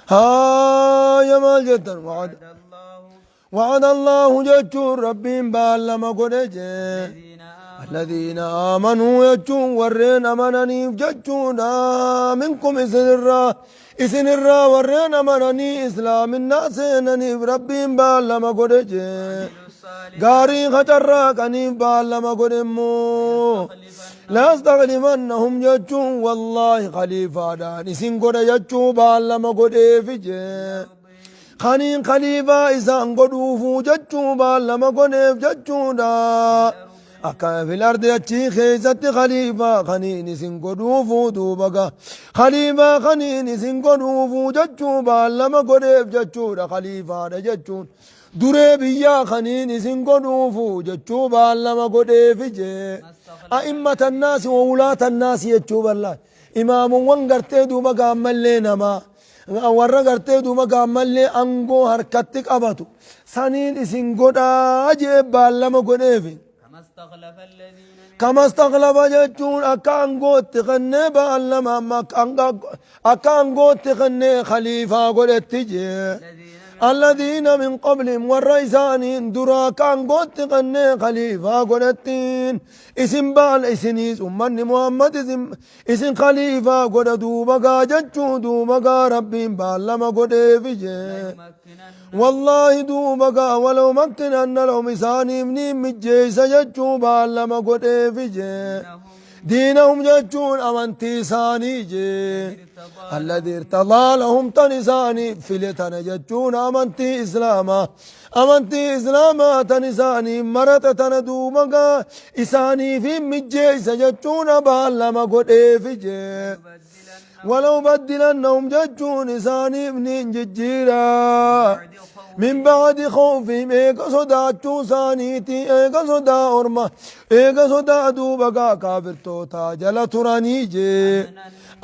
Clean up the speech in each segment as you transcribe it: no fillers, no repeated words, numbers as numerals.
Haaya maal jettan? وعد الله وعد الله jechuun Rabbiin baallama godhe jee. الذين آمنوا الذين آمنوا jechuun warreen amananiif jechuudha. منكم isinirraa warreen amananii islaaminaa seenaniif Rabbiin baallama godhe jee. وعملوا الصالحات Gaarii kacarraaqaniif baallama godhe immoo ليستخلفنهم jechuun wallaahi khaliifaadhaan isin godha jechuu baallama godheefi jee. Kaniin khaliifaa isaan godhuufuu jechuu baallama godheef jechuudha. Akka في الأرض achii keessatti khaliifaa kaniin isin godhuufuu duuba ga khaliifaa kaniin isin godhuufuu jechuu baallama godheef jechuudha. Khaliifaadha jechuun duree biyyaa kaniin isin godhuufuu jechuu baallama godheefi jee. أئمة الناس وولاة الناس jechuu ballaa imaamuwwan gartee duuba gaammallee namaa warra gartee duuba gaammallee angoo harkatti qabatu saniin isin godhaa jee baallama godheefi. كما استخلف الذين كما استخلف jechuun akka angootti kennee baallama akka angootti kennee khaliifaa godhetti jee. الذين الذين من قبلهم warra isaaniin duraa akka angootti kennee khaliifaa godhettiin isin baala isiniis ummanni Muhammad isin khaliifaa godha duuba gaa jechuu duuba gaa Rabbiin baallama godheefi jee. ليمكنن والله duuba gaa وليمكنن لهم isaaniif ni mijjeessa jechuu baallama godheefi jee. دينهم دينهم jechuun amantii isaanii jee. ارتضى الذي ارتضى لهم tan isaanii filatana jechuun amantii islaamaa amantii islaamaa tan isaanii marata tana duuba gaa isaanii fi mijjeessa jechuun baallama godheefi jee. ليبدلن وليبدلنهم jechuun isaaniif ni jijjiira. بعد خوف من بعد خوفهم eega sodaachuu isaaniiti eega sodaa orma eega sodaa duuba gaa kaafirtoota jala turanii jee.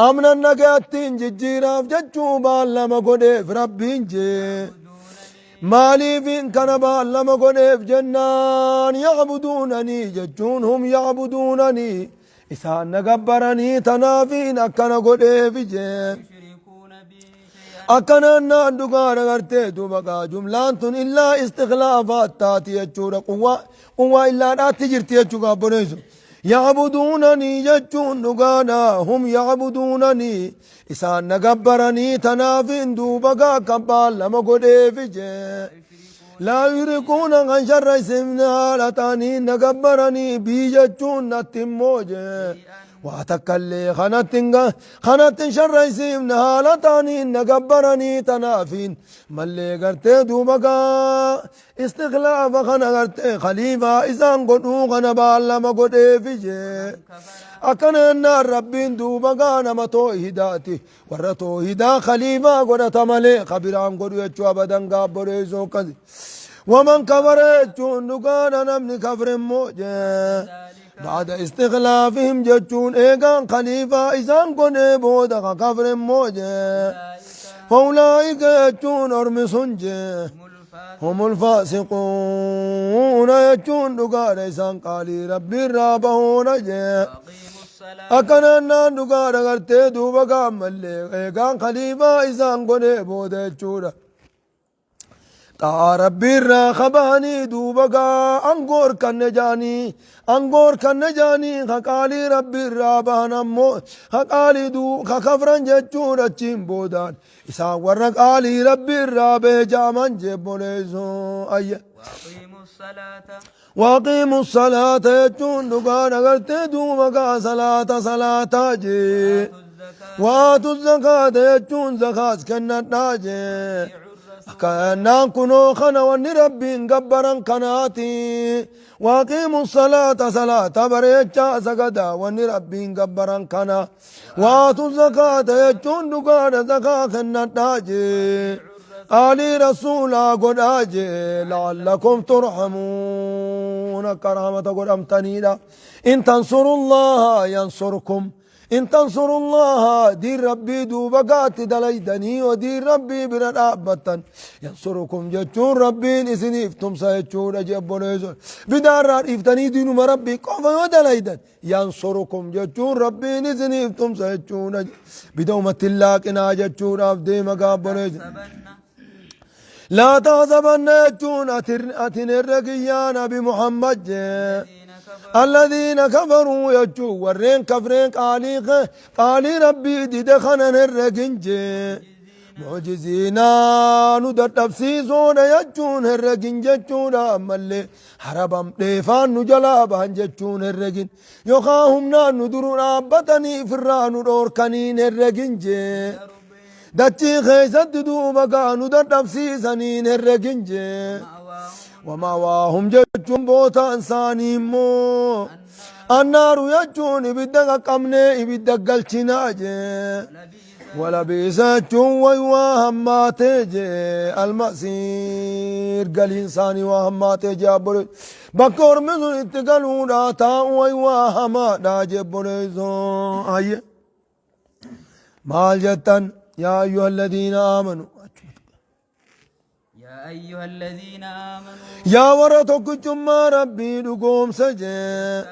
أمنا أمنا nagaattiin jijjiiraaf jechuu baallama godheef Rabbiin jee. يعبدونني Maaliifin kana baallama godheef jennaan يعبدونني jechuun هم يعبدونني isaan na gabbaranii tanaafiin akkana godheef jee. يشركون بي شيئا Akkanaan naan dhugaadha gartee duuba gaa jumlaan tun illaa istikhlaafaat taati jechuudha. Quwwaa illaadhaatti jirti jechuu gaabboneessu. يعبدونني jechuun dhugaadha هم يعبدونني isaan na gabbaranii tanaafiin duuba gaa akka baallama godheefi jee. يشركون لا يشركون kan sharra isimna haala ta'anii na gabbaranii بي jechuun natti immoo jee. Waa takkallee kanatti sharra isimna haala ta'anii na gabbaranii tanaafiin mallee gartee duuba gaa istikhlaafa kana gartee khaliifaa isaan godhuu kana baallama godheefi jee. من كفر Akkana jennaan Rabbiin duuba gaa nama toohidaati warra toohidaa khaliifaa godhata malee kabiraan godhu jechuu abadan gaabboreessoo akkasi. ومن كفر jechuun dhugaadha namni kafre immoo jee. ذلك بعد استخلافهم jechuun eegaan khaliifaa isaan godhee booda ka kafre immoo jee. أولئك فأولئك jechuun ormi sun jee. هم الفاسقون هم الفاسقون jechuun dhugaadha isaan qaalii Rabbiirraa bahuudha jee. وأقيموا الصلاة Akkanaan naan dhugaadha gartee duuba gaammallee eegaan khaliifaa isaan godhee booda jechuudha. Xaa'aa Rabbiirraa kabahanii duuba gaa angoor kanne jaanii angoor kanne jaanii ka qaalii Rabbiirraa bahan ammoo ka qaalii duu ka kafran jechuudha achiin boodaan isaan warra qaalii Rabbiirraa bahe jaaman jebboleessoo ayya. وأقيموا الصلاة وأقيموا الصلاة jechuun dhugaadha gartee duuba gaa salaata salaataa jee. وآتوا الزكاة وآتوا الزكاة jechuun zakaas kennadhaa jee. أطيعوا الرسول Akkanaan kunoo kana wanni Rabbiin gabbaran kanaati. وأقيموا الصلاة salaata bareechaa sagadaa wanni Rabbiin gabbaran kana. وآتوا الزكاة jechuun dhugaadha zakaa kennadhaa jee. Qaalii rasuulaa godhaa jee لعلكم ترحمون akka rahmata godhamtaniidha. إن تنصروا الله ينصركم. In tansurullaha diin rabbii duuba gaatti dalaydanii yoo diin rabbii bira dhaabbattan yansurukum jechuun rabbiin isiniif tumsa jechuudha jee obboleesson. Bidaarraa dhiiftanii diinuma rabbii qofa yoo dalaydan yansurukum jechuun rabbiin isiniif tumsa jechuudha. Bida'umatti hin laaqinaa jechuudhaaf deema gaa obboleesson. Laa tahsabanna jechuun atin herra kiyyaa nabi Muhammad jee. Alladhiina kafaruu jechuun warreen kafreen qaalii qaalii rabbii dide kanan herregin jee. Mu'jiziinaa nu dadhabsiisoodha jechuun herregin jechuudha ammallee harabam dheefaan nu jalaa bahan jechuun herregin yookaan humnaan nu duru dhaabbatanii ifirraa nu dhoorkaniin herregin jee. Dachii keessatti duuba gaa nu dadhabsiisaniin herregin jee. Wamawaahum jechuun bootaan isaanii immoo annaaru jechuun ibidda qaqqabnee ibidda galchinaa jee. Walabiisa jechuun way waa hammaatee jee almasiir galiin isaanii waa hammaatee jee abbolee. Bakka ormi sun itti galuudhaa taa'u way waa hamaadhaa jee obboleessoo. Hayyee. Maal jettan yaa ayyuha alladhiina aamanu. يا أيها الذين آمنوا Yaa warra tokkichummaa rabbii dhugoomsa jee.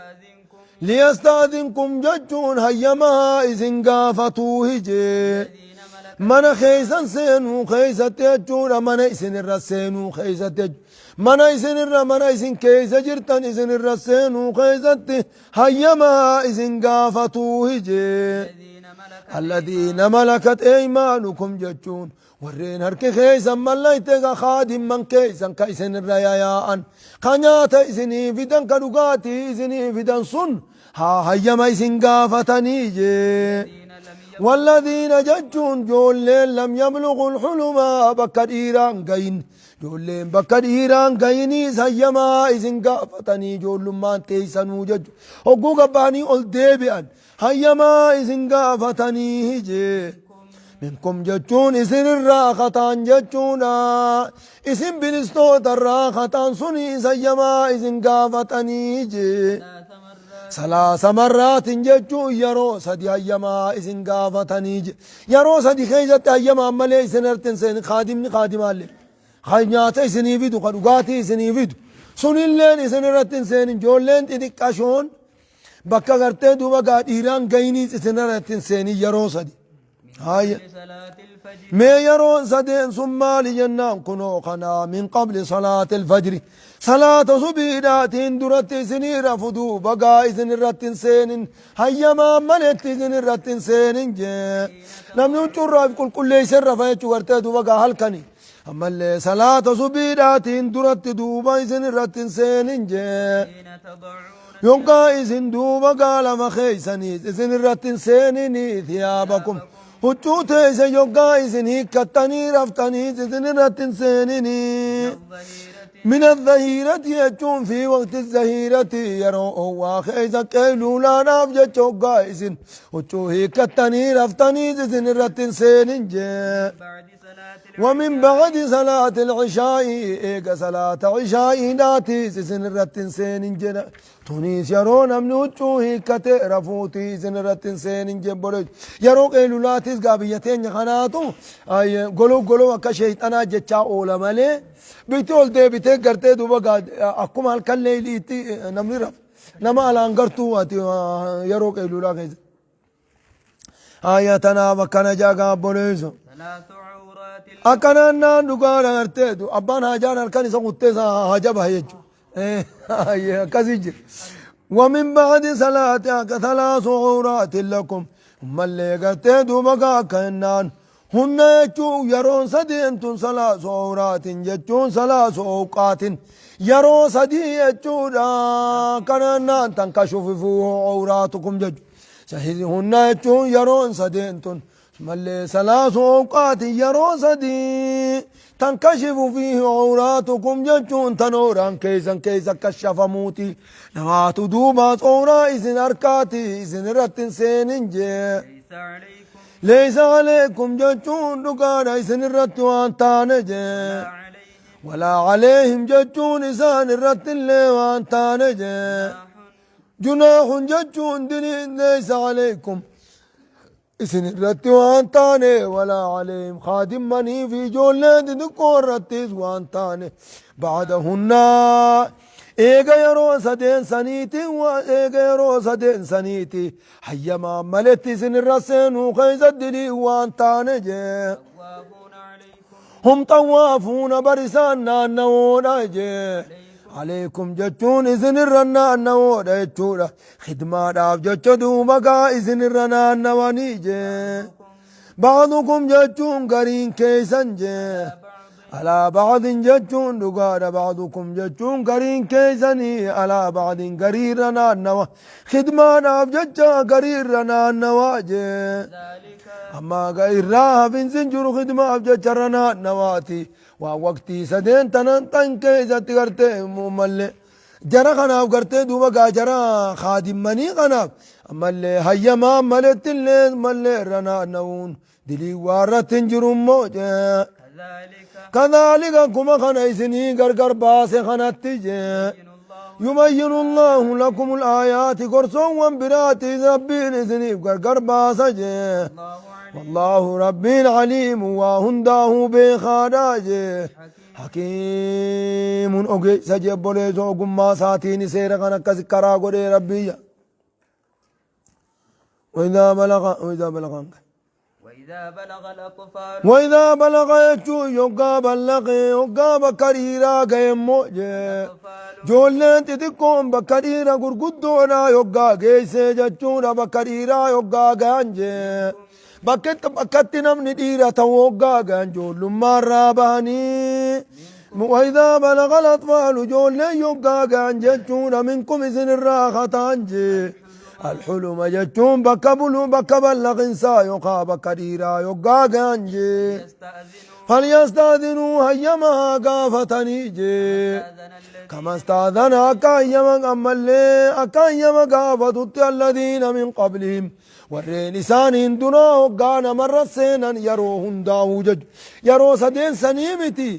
يستأذنكم Liyastaadinkum jechuun hayyamaa isin gaafatuu hijee. الذين ملكت Mana keeysan seenuu keeysatti jechuudha mana isinirra seenuu keeysatti jechuudha. Mana isinirra mana isin keeysa jirtan isinirra seenuu keeysatti hayyamaa isin gaafatuu hijee. الذين ملكت Alladhiina malakat eymaanukum jechuun warreen harki keeysan mallayte ka kaadimman keeysan ka isinirra yayaa'an ka nyaata isinii fidan ka dhugaatii isinii fidan sun haa hayyama isin gaafatanii jee. الذين لم يبلغوا والذين jechuun joolleen lam yablugu lxuluma bakka dhiiraan gayin joolleen bakka dhiiraan gayiniis hayyamaa isin gaafatanii joollummaan teeysanuu jechu hogguu gabbaanii ol deebi'an hayyamaa isin gaafatanii jee. Minkum jechuun isinirraa kataan jechuudha. Isin bilistoota irraa kataan suniis hayyamaa isin gaafatanii jee. ثلاث مرات Salaasa marraatin jechuun yeroo sadi hayyamaa isin gaafatanii je. Yeroo sadi keessatti hayyamaan malee isin irratti hin seenin kaadimni kaadimaallee. Ka nyaata isinii fidu, ka dhugaatii isinii fidu. Sunilleen isin irratti hin seenin. Ijoolleen xixiqqashoon bakka gartee duuba gaa dhiiraan gayiniis isin irratti hin seenin yeroo sadi. Haaya. قبل صلاة الفجر Mee yeroon sadeen sun maali jennaan kunoo kanaa min qabli salaati alfajri salaata subiidhaatiin duratti isinii rafu duuba gaa isin irratti hin seenin hayyamaan maletti isin irratti hin seenin jee namni huccurraaf qulqulleeysen rafa jechuu gartee duuba gaa halkani ammallee salaata subiidhaatiin duratti duuba isin irratti hin seenin jee حين تضعون yonkaa isin duuba gaa lafa keeysaniis isin irratti hin seeninii thiyaabakum huccuu teeyse yoggaa isin hiikkattanii raftaniis isin irratti hin seeninii الظهيرة من الظهيرة jechuun fi waqti الظهيرة yeroo owwaa keeysa qeeyluulaadhaaf jecha hoggaa isin huccuu hiikkattanii raftaniis isin irratti hin seenin jee. بعد صلاة ومن بعد صلاة العشاء إيجا صلاة عشاء داتي سن الرتن سين جنا تونيس يرو نمني وچو هيكته رفوتي سن الرتن سين جبرج يرو قيلولاتيس قابيتين خناتو أي قلو قلو أكا شيطانا جتشا أولا مالي بيتي ول دي بيتي قرتي دوبا قاد أكما هالكن ليليتي نمني رف نما الان قرتو أتي يرو قيلولا كيز آياتنا وكنا جاقا بوليزو ثلاث عورات Akkanaan naan dhugaadha garteetu abbaan hajaan halkan isa kuttee isa haja bahe jechuudha. Akkasii jira. ومن بعد صلاة ثلاث عورات لكم mallee gartee duuba gaa kennaan hunna jechuun yeroon sadiin tun ثلاث عورات jechuun ثلاث أوقات yeroo sadii jechuudha kanaan naan tan kashufifu عوراتكم jechuudha. Hunna jechuun yeroon sadeen tun mallee ثلاث أوقات yeroo sadii تنكشف فيه عوراتكم jechuun tan ooraan keessan keessa kashafamuuti namaatu duubaas ooraa isin harkaati isin irratti hin seenin jee. ليس عليكم ليس عليكم jechuun dhugaadha isin irratti waan taane jee. ولا عليهم ولا عليهم jechuun isaan irratti illee waan taane jee. جناح جناح jechuun diliin ليس عليكم Isin irratti waan taane walaa caleehim khaadimmanii fi ijoollee xixiqqoo irrattis waan taane ba'dahunnaa eega yeroo sadeen saniiti eega yeroo sadeen saniiti hayyamaan maletti isin irra seenuu keessa dilii waan taane jee. طوافون عليكم. Hum xawwaafuuna bar isaan naannawoodha jee. Aleekum jechuun isin irra naannawoodha jechuudha. Khidmaadhaaf jecha duuba gaa isin irra naannawanii jee. Ba'dukum jechuun gariin keeysan jee. Alaa ba'din jechuun dhugaadha. Ba'dukum jechuun gariin keeysanii alaa ba'din gariirra naannawa. Khidmaadhaaf jecha gariirra naannawaa jee. ذلك Amma irraa hafinsi hin jiru khidmaaf jecha irra naannawaati. Waan waqtii sadeen tanan tan keessatti gartee mallee jara kanaaf gartee duuba gaa jara kaadimmanii kanaaf ammallee hayyamaa maletti illee mallee irra naanna'uun dilii waa irratti hin jiru immoo jee. كذلك Kadhaalika kuma kana isinii gargar baase kanatti jee. يبين الله يبين الله لكم الآيات gorsoowwan biraati rabbiin isiniif gargar baasa jee. الله عليم والله ربي عليم وهنداه بخاراجه حكيم أوكي سجيب بوليسو أقوم ساتيني سيرا كان كذكرا قولي ربي وإذا بلغ وإذا بلغ وإذا بلغ الأطفال وإذا بلغ يجو يوغا بلغ يوغا بكريرا كيمو الأطفال Ijoolleen xixiqqoon bakka dhiira gurguddoodha yoggaa geessee jechuudha bakka dhiiraa yoggaa gahan jee. Bakka bakkatti namni dhiira ta'u yoggaa gahan ijoollummaarraa bahanii. وإذا بلغ الأطفال ijoolleen yoggaa gahan jechuudha منكم isinirraa kataan jee. الحلم jechuun bakka bulu bakka ballaqinsaa yookaan bakka dhiiraa yoggaa gahan jee. يستأذنوا فليستأذنوا hayyamaa gaafatanii jee. استأذن الذين كما استأذن akka hayyama ammallee akka hayyama gaafatutti الذين من قبلهم warreen isaaniin duraa hoggaa namarra seenan yeroo hundaa'uu jechu yeroo sadeen sanii miti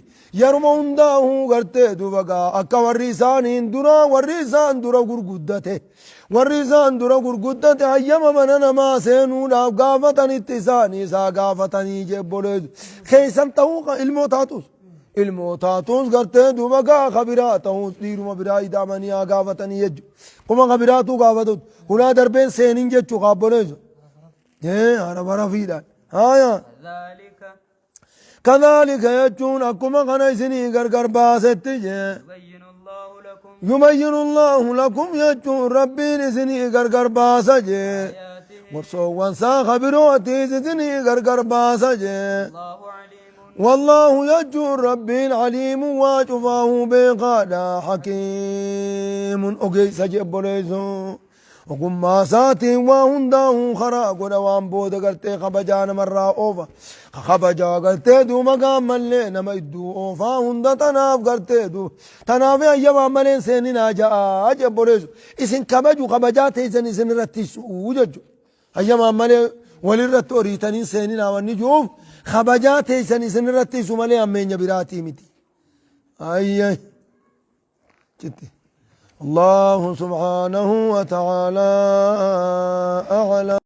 yeruma hundaa'uu gartee duba gaa akka warri isaaniin duraa warri isaan dura gurguddate warri isaan dura gurguddate hayyama mana namaa seenuudhaaf gaafatanitti isaanii isaa gaafatanii jebboleesu keessan ta'uu ilmoo taatus ilmoo taatus gartee duuba gaa kabiraa ta'us dhiiruma biraa ida'amanii haa gaafatanii jechu kuma kabiraatu gaafatut hulaa darbeen seenin jechu kaabboleessu hara bara fiidhaan haya ذلك كذلك jechuun akkuma kana isinii gargar baasetti jee. يبين الله لكم يبين الله لكم jechuun rabbiin isinii gargar baasa jee. آياته Gorsoowwan isaa kabirootiis isinii gargar baasa jee. الله عليم والله jechuun rabbiin عليم waa cufaahuu beekaadha حكيم ogeessa jee obboleessoo. Ogummaa isaatiin waa hundaa'uu karaa godha waan booda gartee kabajaa namarraa oofa. Kabajaa gartee duuba gaammallee nama idduu oofaa hunda tanaaf gartee duuba. Tanaaf hayyamaan malee seeninaa ja'a jee obboleessu. Isin kabaju kabajaa teessan isin irratti su'uu jechuudha. Hayyamaan malee walirratti horiitanii seeninaa wanni jiruuf kabajaa teessan isin irratti isu malee hammeenya biraatii miti. Ayyee. Citti. الله سبحانه وتعالى أعلم.